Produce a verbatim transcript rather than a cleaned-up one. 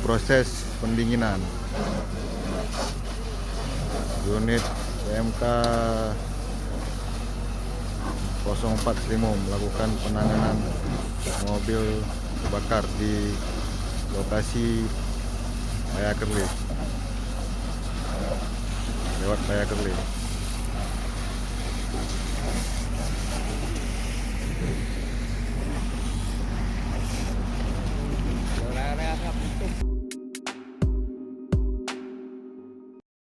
proses pendinginan. Unit P M K kosong empat Selimum melakukan penanganan mobil terbakar di lokasi Paya Kerleh. Lewat Paya Kerleh.